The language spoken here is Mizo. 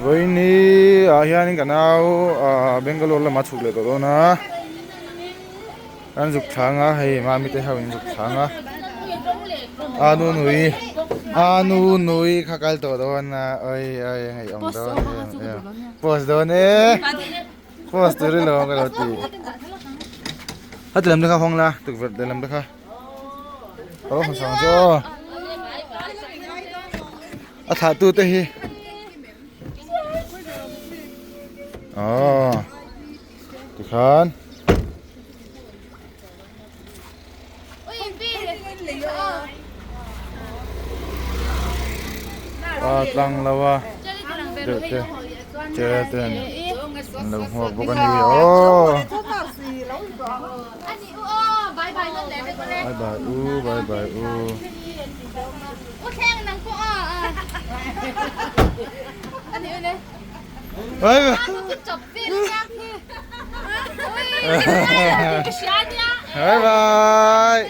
Vawiini ah hianin ka nau ah Bangalore lamah a chhuk leh tawh dawn a an zuk thlang a hei mami te ho in zuk thlang a a nu nui a nu nui kha kal tawh dawn a oi oi ngaih awm dawn em em post dawn e post tur i lo ka lo ti a ti lam te kha hawng la tukverh lehlam te kha. Aw hmu sang chu aw a thlah tu te hi aw tikhan a tlang lo a deuh te chair ten an lo hmuak bawk a ni aw. Bye bye u bye bye u. Bye bye. Bye bye.